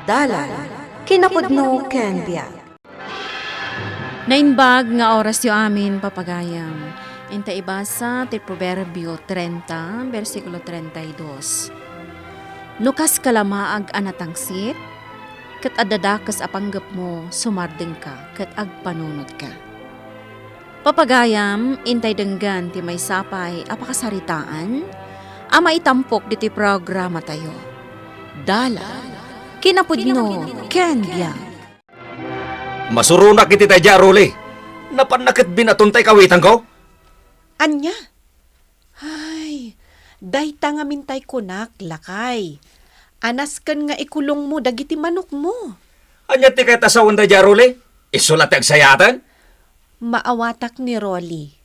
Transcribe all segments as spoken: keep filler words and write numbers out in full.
Dalan, kinapudno ken biag. Naimbag nga orasyo amin, papagayam. Inta ibasa ti Proverbio treinta, bersikulo treinta y dos. No kas kalamaag a natangsit, ket adda dakes a panggepmo, sumardengka ket agpanunotka. Papagayam, intay denggen ti maysa pay a pakasaritaan a maitampok ditoy programatayo. Dalan, kinapudno ken biag. Masuronak iti daydiay a ruli. Napanna ket binaton tay kawitanko? Ania? Ay, dayta ngamin tay kunak, lakay. Anasken nga ikulongmo dagiti manokmo. Ania ti kayat a sawen daydiay a ruli? Isu la ti agsayaaten? Maawatak ni Rolly.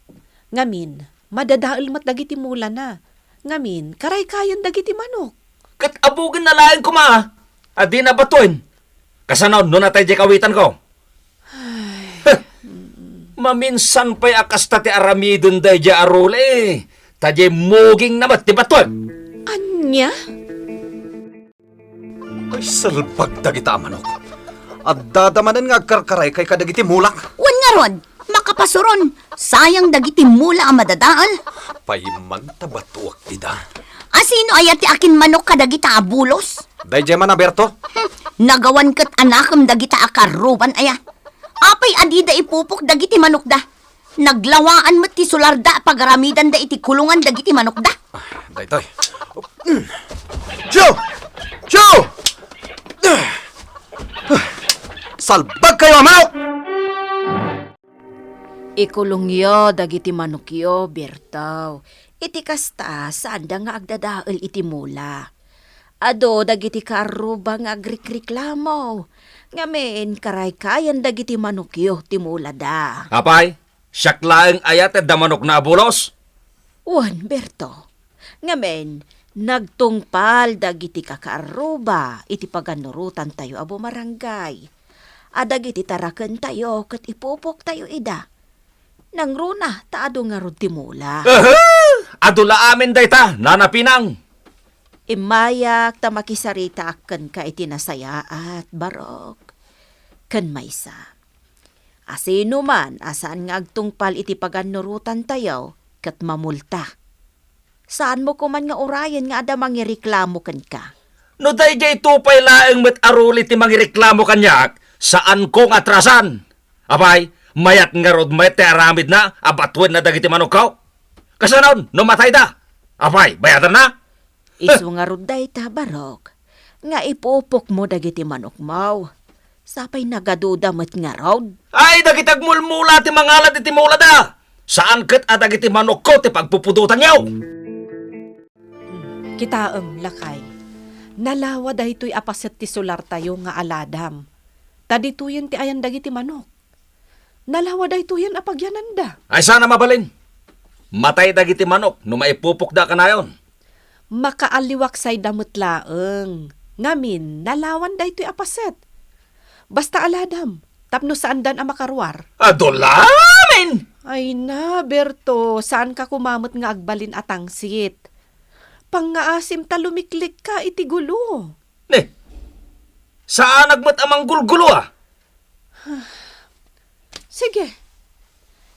Ngamin, madadael met dagiti mulana. Ngamin, karaykayen dagiti manok. Ket abugenna laeng koma a dina batuen. Kasano no natay diay kawitanko? Ay. Heh! Maminsan pay a kasta ti aramiden daydiay a ruli. Ta diay mugingna met ti batuen. Ania? Ay, salbag dagita a manok. Addada manen nga agkarkaraykay kadagiti mulak. Wen ngarud, makapasuron, sayang dagiti mula a madadael. Payman ta batuak ida. Asino aya ti akinmanok kadagita a bulos? Daydiay man a Berto. Hmm, nagawan ket anakem dagita a karruban aya. Apay a dida ipupok dagiti manokda? Naglawaan met ti solarda a pagaramidanda iti kulongan dagiti manokda. Ah, daytoy. Joe! Joe! Salbagkayo a manok! Ikulongyo dagiti manokyo, Berto. Iti kasta, saanda nga agdadael iti mula. Adu dagiti karruba nga agrikriklamo. Ngamin, karaykayan dagiti manokyo ti mulada. Apay, siak laeng aya ti adda manokna a bulos? Wen, Berto. Ngamin, nagtungpal dagiti kakaarruba iti paganurotantayo a bumarangay. A dagiti tarakentayo ket ipupoktayo ida. Nangruna ta adu ngarud ti mula. Aha! Adu la amin dayta, Nana Pinang! Immayak ta makisaritaak kenka iti nasayaat, Barok. Ken maysa, asino man a saan nga agtungpal iti pagannurotantayo ket mamulta. Saanmo koman nga urayen nga adda mangireklamo kenka. No daydiay to pay laeng met a ruli ti mangireklamo kaniak, saanko nga atrasan. Apay, mayat ngarud met ti aramidna a batuenna dagiti manokko? Kasano no matayda? Apay, bayatanna? Isu ngarud dayta, Barok, nga ipupokmo dagiti manokmo. Sapay nagaduda met ngarud. Ay, dagiti agmulmula ti mangalad iti mulada! Saan ket a dagiti manokko ti pagpupudotanyo! Kitaem, lakay. Nalawa daytoy a paset ti solartayo nga aladam. Ta ditoyen ti ayan dagiti manok. Nalawa daytoyen a pagyananda. Ay, saan a mabalin? Matay dagiti manok no maipupokda kanayon. Makaaliwaksayda met laeng. Ngamin, nalawan daytoy a paset. Basta aladam, tapno saandan a makaruar. Adu lamin! Ay na, Berto, saanka koma met nga agbalin a tangsit. Pangngaasim ta lumiklikka iti gulo. Ne, saanak met a manggulgulo, a? Sige.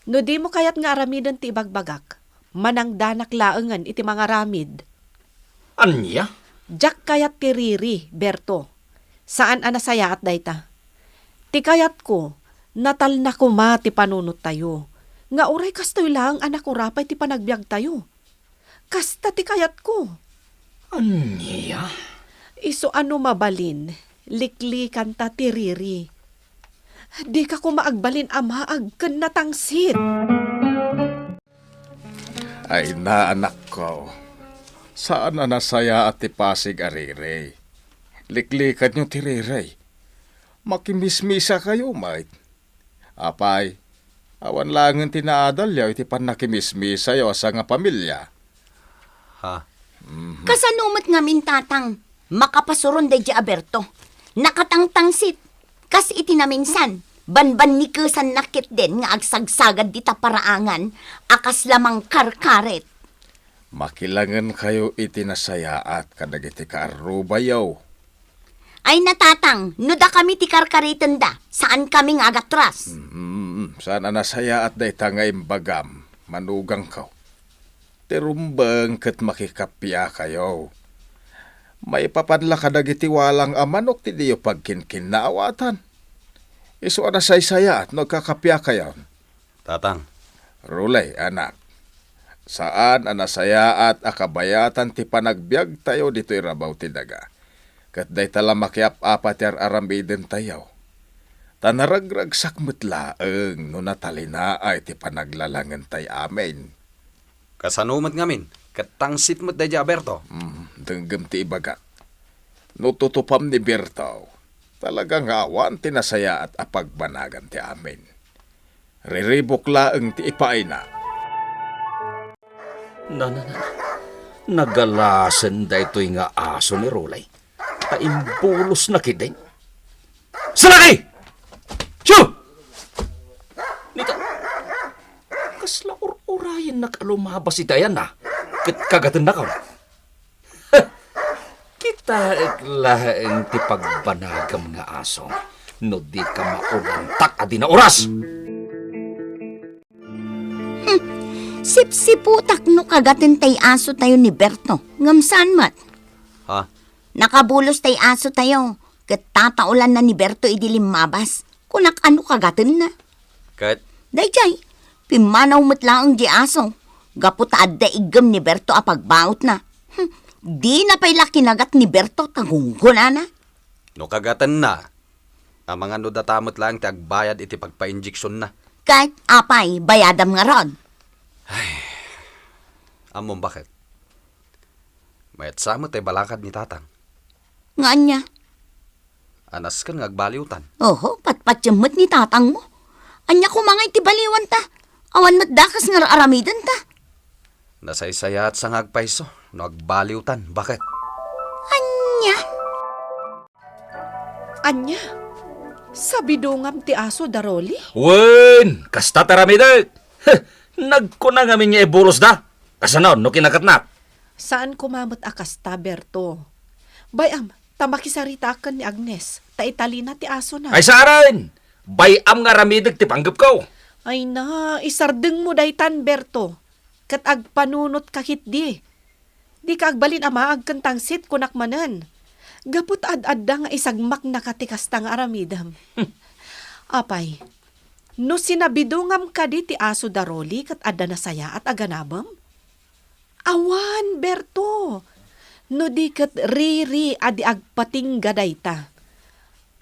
No dimo kayat nga aramiden ti ibagbagak, manangdanak laengen iti mangaramid. Ania? Diak kayat ti riri, Berto. Saan a nasayaat dayta. Ti kayatko, natalna koma ti panunottayo, nga uray kastoy laeng a nakurapay ti panagbiagtayo. Kasta ti kayatko. Ania? Isu a no mabalin, liklikanta ti riri. Dika koma agbalin a maag ken natangsit. Ay na, anakko. Saan a nasayaat ti pasig a riri. Liklikanyo ti riri. Makimismisakayo met. Apay, awan laengen ti naadalyo iti pannakimismisayo a sangapamilia. Ha? Mhm. Kasano met ngamin, Tatang? Makapasuron daydiay a Berto. Nakatangtangsit. Kas iti naminsan, banbannikesanna ketdin nga agsagsagad dita paraangan a kasla mangkarkarit. Makilangenkayo iti nasayaat kadagiti kaarrubayo. Ay, natatang, no dakami ti karkaritenda, saankami nga agatras. Mm, saan a nasayaat dayta nga imbagam, manugangko. Ti rumbeng ket makikapiakayo. Maipapan la kadagiti walang a manok ti diyo pagkinkinnaawatan. Isu a nasaysayaat no agkakapiakayon. Tatang. Rulay, anak, saan a nasayaat a kabayatan ti panagbiagtayo ditoy rabaw ti daga. Ket dayta la makiap-apa ti ar-aramidentayo. Ta naragragsak met laeng no natalinaay ti panaglalangentay amin. Kasano met ngamin? Ket tangsit met daydi a Berto? Mm, denggem ti ibagak. No tutupam ni Berto, talaga nga awan ti nasayaat a pagbanagan ti amin. Riribuk laeng ti ipaayna. Na, na, na. Nagalasen daytoy nga aso ni Rolay. Ta imbulosna ketdin. Salaki! Siu! Nita, kasla ur-urayennak a lumabas iti ayanna, ket kagatennaka. Kitaek laeng ti pagbanagam nga aso, no dika maulantak a di naoras. Hmm, sipsiputak no kagaten tay aso tayo ni Berto. Ngem saan met? Ha? Nakabulos tay aso tayo, ket tataulanna ni Berto idi limmabas. Kunak a no kagatenna. Ket? Daydiay, pimmanaw met laeng di aso. Gapu ta adda iggem ni Berto a pagbautna. Hmm, dina pay la kinagat ni Berto ta gunggonana. No kagatenna, amangan no data met laeng ti agbayad iti pagpainjeksionna. Ket apay, bayadam ngarud. Ay, ammom baket? Mayat sa met tay balakad ni Tatang. Nga ania? Anasken nga agbaliwtan. Oho, patpatiem met ni Tatangmo. Ania koma nga iti baliwanta? Awan met dakes nga ar-aramidenta. Nasaysayaat sa nga agpayso no agbaliwtan. Baket? Ania? Ania? Sabidungam ti aso da Rolly? Wen, kasta ti aramidek. Heh, nagkuna ngamin nga ibulosda. Kasano no kinakatnak? Saan koma met a kasta, Berto. Bay-am, ta makisaritaak ken ni Agnes, ta italina ti asona. Ay, saan! Bay-am nga aramidek ti panggepko. Ay na, isardengmo daytan, Berto. Ket agpanunotka ketdi. Dika agbalin a maag ken tangsit, kunak manen. Gapu ta ad-adda nga isagmaknaka ti kasta nga aramidem. Apay, no sinabidungam kadi ti aso da Rolly ket adda nasayaat a ganabem? Awan, Berto. No di ket Riri a di agpatingga dayta.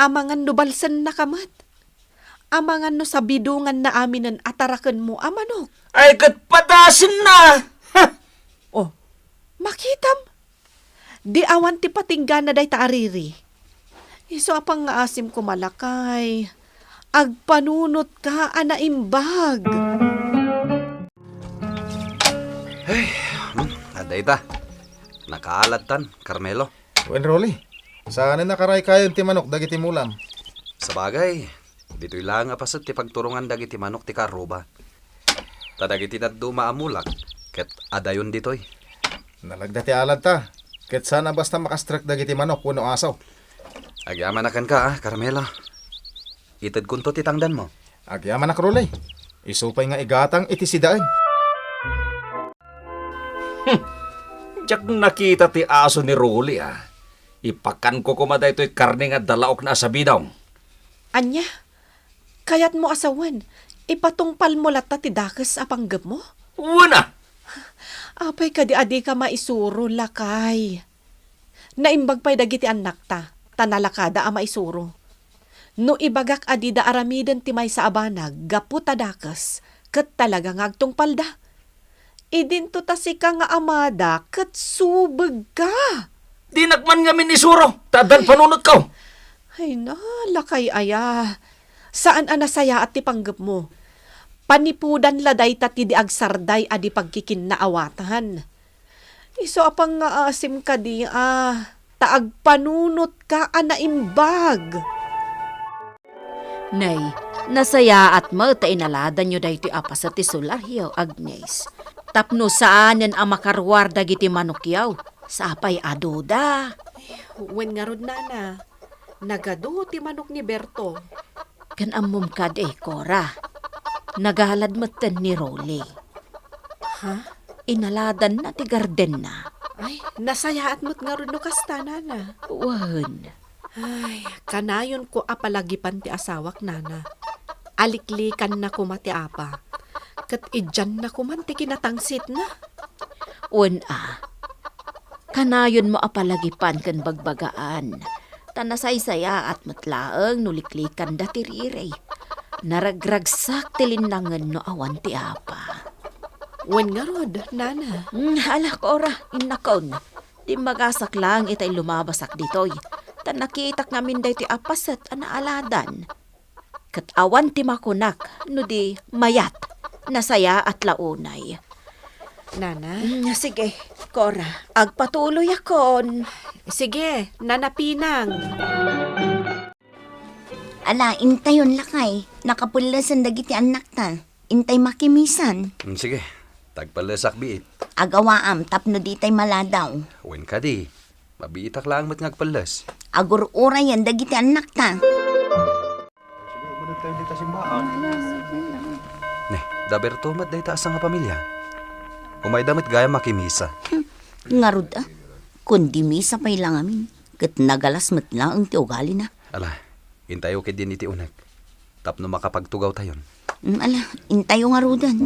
Amangan no balsennaka met. Amangan no sabidunganna aminen a tarakenmo a manok. Ay, ket padasenna! Ha! Oh, makitam? Di awan ti patinggana dayta a Riri. Isu a pangngaasim koma, lakay. Agpanunotka a naimbag. Ay, hmm, adda ita. Nakaaladtan, Carmelo. Wen, Rolly, saanen a karaykayon ti manok dagiti mulam. Sabagay, ditoy laeng a paset ti pagturongan dagiti manok ti karruba. Ta dagiti dadduma a mulak, ket adayon ditoy. Nalagda ti aladta, ket saan a basta makastrek dagiti manok wenno aso. Agyamanak kenka, a, Carmelo. Itedkonto ti tangdanmo. Agyamanak, Rolly. Isu pay nga igatang iti sidaen. Hmm. Diak nakita ti aso ni Rolly, a. Ipakanko koma daytoy karne nga adda laokna a sabidong. Ania? Kayatmo a sawen, ipatungpalmo latta ti dakes a panggepmo? Wen a! Apay kadi a dika maisuro, lakay? Naimbag pay dagiti annakta, ta nalakada a maisuro. No ibagak a dida aramiden ti maysa a banag gapu ta dakes, ket talaga nga agtungpalda. Idinto ta sika nga amada ket subegka. Dinak man ngamin isuro, ta addan panunotko. Ay na, lakay aya. Saan a nasayaat ti panggepmo. Panipudan la dayta ti di agsarday a di pagkikinnaawatan. Isu a pangngaasim kadi a, ta agpanunotka a naimbag. Nay, nasayaat met ta inaladanyo daytoy a paset ti solaryo, Agnes. Tapno saanen a makaruar dagiti manokyo, sapay a duda. Wen ngarud, nana. Nagadu ti manok ni Berto. Ken ammom kadi, Cora. Nagalad metten ni Rolly. Ha? Inaladanna ti gardenna. Ay, nasayaat met ngarud no kasta, nana. Wen. Ay, kanayonko a palagipan ti asawak, nana. Aliklikanna koma ti apa. Ket idianna koman ti kinatangsitna. Wen a, kanayonmo a palagipan ken bagbagaan, ta nasaysayaat met laeng no liklikanda ti riri. Naragragsak ti linnangen no awan ti apa. Wen ngarud, nana. Mm, ala, Cora, innakon. Dimmagasak laeng itay lumabasak ditoy, ta nakitak ngamin daytoy a paset a naaladan. Ket awan ti makunak no di mayat, nasayaat la unay. Nana? Mm, sige, Cora, agpatuloyakon. Sige, Nana Pinang. Ala, intayon lakay, nakapellesen dagiti annakta. Intay makimisan. Mm, sige, tagpellesak biit. Agawaam tapno ditay maladaw. Wen kadi, mabiitak laeng met nga agpelles. Agur-urayen dagiti annakta. Sige, umuneg tayo dita simbaan. Ne, da Berto met dayta a sangapamilia. Umayda met gayam makimisa. Hmm, ngarud a. Kundi misa pay la ngamin, ket nagalas met laeng ti ugalina. Ala, intayo ketdin iti uneg, tapno makapagtugawtayon. Mm, ala, intayo ngaruden.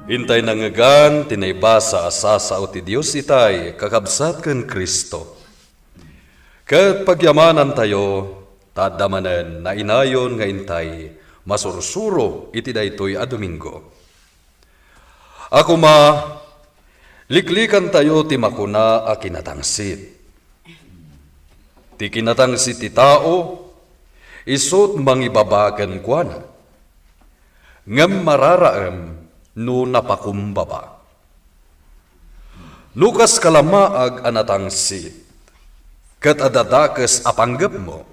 Intay nangngegan ti naibasa a sasao ti Dios itay kakabsat ken Cristo. Ket pagyamanantayo, ta adda manen nainayon nga intay masursuro iti daytoy a Domingo. A koma, liklikantayo ti makuna a kinatangsit. Ti kinatangsit ti tao, isut' mangibaba kenkuana, ngem mararaem no napakumbaba. No kas kalamaag a natangsit, ket adda dakes a panggepmo,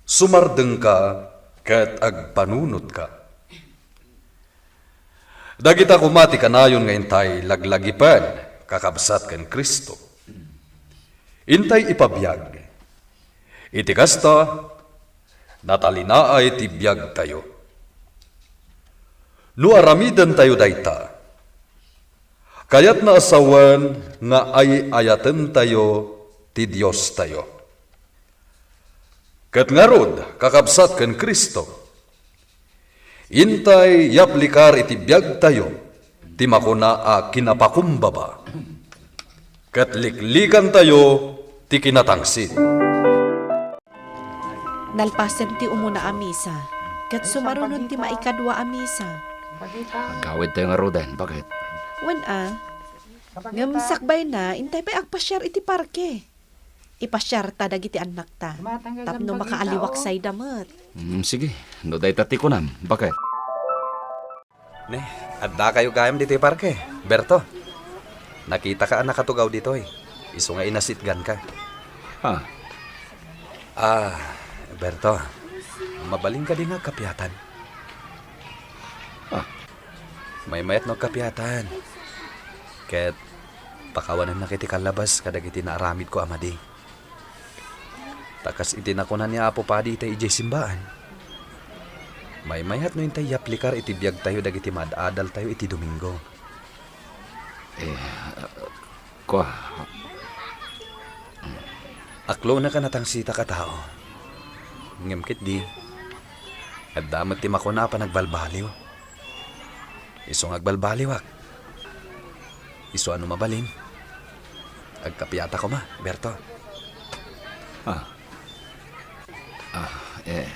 sumardengka ket agpanunotka. Dagita koma ti kanayon nga intay laglagipen, kakabsat ken Cristo. Intay ipabiag. Iti kasta, natalinaay ti biagtayo. No aramidentayo dayta, kayatna a sawen nga ay-ayatentayo ti Diostayo. Ket ngarud, kakabsat ken Cristo, intay yaplikar iti biagtayo ti makuna a kinapakumbaba, ket liklikantayo ti kinatangsit. Nalpasen ti umuna a misa, ket sumaruno ti maikadua a misa. Agawidtayo ngaruden, baket? Wen a. Ngem sakbayna, intay pay agpasiar iti parke. Ipasiarta dagiti annakta tapno makaaliwaksayda met. Mm, sige, no dayta ti kunam, baket? Ne, addakayo gayam ditoy parke, Berto. Nakitaka a nakatugaw ditoy, isu nga inasitganka. Ha? Ah, Berto, mabalin kadi nga agkapiatan? Ah. Maymayat no agkapiatan. Ket pakawanennak iti kallabas kadagiti naaramidko a madi. Ta kas iti nakuna ni Apo Padi itay idiay simbaan, maymayat no intay yaplikar iti biagtayo dagiti maad-adaltayo iti Domingo. Eh, kua. Aklonek a natangsitak a tao. Ngem ketdi, adda met ti makuna a panagbalbaliw. Isu nga agbalbaliwak. Isu a no mabalin, agkapiata koma, Berto. Ah. Ah, eh,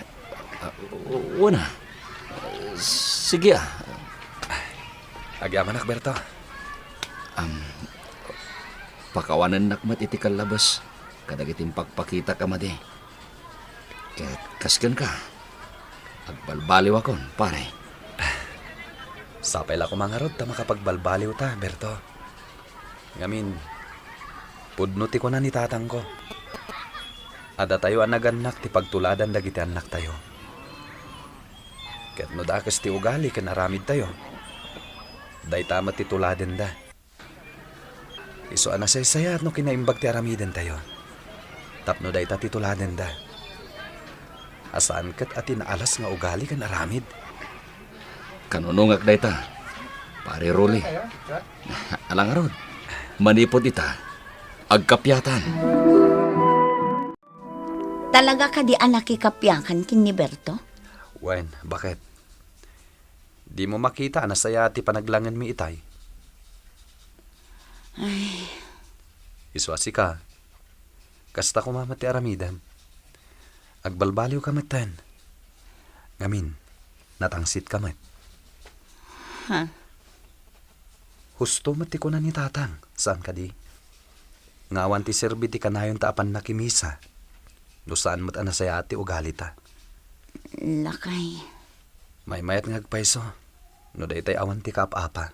ah, u-, una. Sige, ah. Agyamanak, Berto. Am, pakawanennak met iti kallabas kadagiti impakpakitak a madi. Ket kas kenka, agbalbaliwakon, pare. Sapay la koma ngarud ta makapagbalbaliwta, Berto. Ngamin, pudno ti kuna ni tatangko. Adatayo a nagannak ti pagtuladan dagiti annaktayo. Ket no dakes ti ugali ken aramidtayo, dayta met ti tuladenda. Isu a nasaysayaat no kinaimbag ti aramidentayo. Tapno dayta ti tuladenda. A saan ket a ti naalas nga ugali ken aramid. Kanunongak dayta, Pare Rolly. Ala ngarud, manipud ita, agkapiatan. Talaga kadi a nakikapiakan ken ni Berto? Wen, baket. Dimo makita a nasayaat ti panaglangenmi itay? Ay. Isu a sika, kasta koma met ti aramidem. Agbalbaliwka metten. Ngamin, natangsitka met. Ha? Husto met ti kuna ni Tatang, saan kadi? Nga awan ti serbi ti kanayonta a pannakimisa, no saan met a nasayaat ti ugalita. Lakay. Maymayat nga agpayso, no daytay awan ti kaap-apa.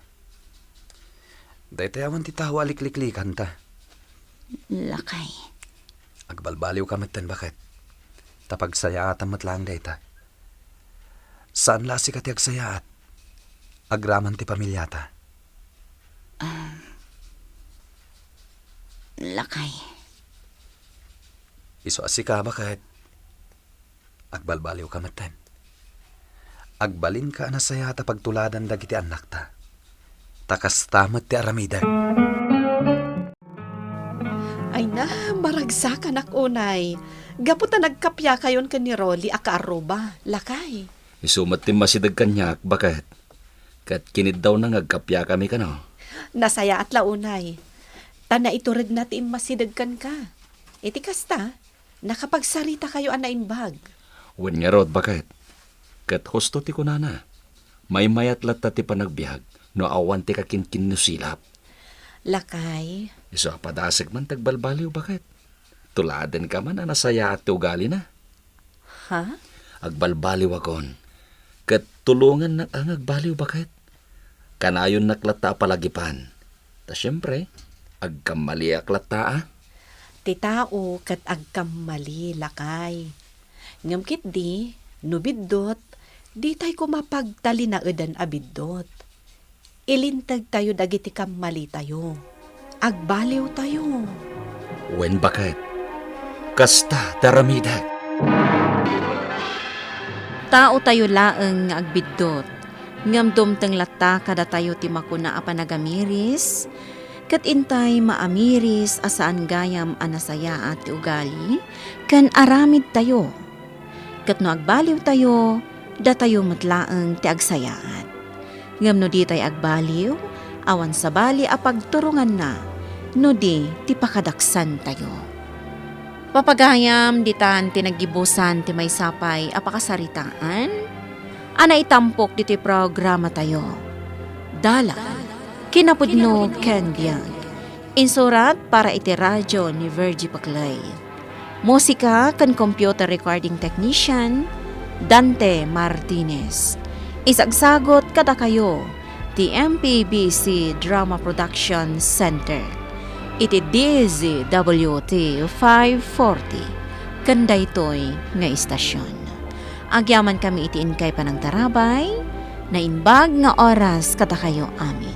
Daytay awan ti tao a likliklikanta. Lakay. Agbalbaliwka metten, baket. Ta pagsayaatam met laeng dayta. Saan la a sika ti agsayaat. Agraman ti pamiliata. Ah, lakay. Isu a sika, baket. Agbalbaliwka metten. Agbalinka a nasayaat a pagtuladan dagiti annakta. Ta kasta met ti aramidek. Ay na, maragsakanak unay. Gapu ta nagkapiakayon ken ni Rolly a kaarruba, lakay. Isu met ti masideg kaniak, baket. Ket kiniddawna nga agkapiakami kano. Nasayaat la unay. Ta naituredna ti immasideg kenka. Iti kasta, nakapagsaritakayo a naimbag. Wen ngarud, baket. Ket husto ti kunana, maymayat latta ti panagbiag no awan ti kakinkinnusilap. Lakay. Isu a padasek man ti agbalbaliw, baket. Tuladenka man a nasayaat ti ugalina. Ha? Agbalbaliwakon. Ket tulongannak a nga agbaliw, baket. Kanayonnak latta a palagipan. Ta siempre, agkammaliak latta a. Ti tao ket agkammali, lakay. Ngem ketdi, no biddut, ditay koma pagtalinaeden a biddut. Ilintegtayo dagiti kammalitayo. Agbaliwtayo. Wen, baket. Kasta ti aramidek. Taotayo laeng nga agbiddut, ngem dumteng latta kadatayo ti makuna a panagamiris, ket intay maamiris a saan gayam a nasayaat ti ugali ken aramidtayo. Ket no agbaliwtayo, datayo met laeng ti agsayaat. Ngem no ditay agbaliw, awan sabali a pagturonganna no di ti pakadaksantayo. Papagayam, ditan ti naggibusan ti maysa pay a pakasaritaan a naitampok ditoy programatayo. Dalan, kinapudno ken biag. Insurat para iti radyo ni Virgie Paclay. Musika ken computer recording technician, Dante Martinez. Isagsagot kadakayo ti M P B C Drama Production Center iti D Z W T five forty ken daytoy nga istasyon. Agyamankami iti inkay panangtarabay, naimbag nga oras kadakayo amin.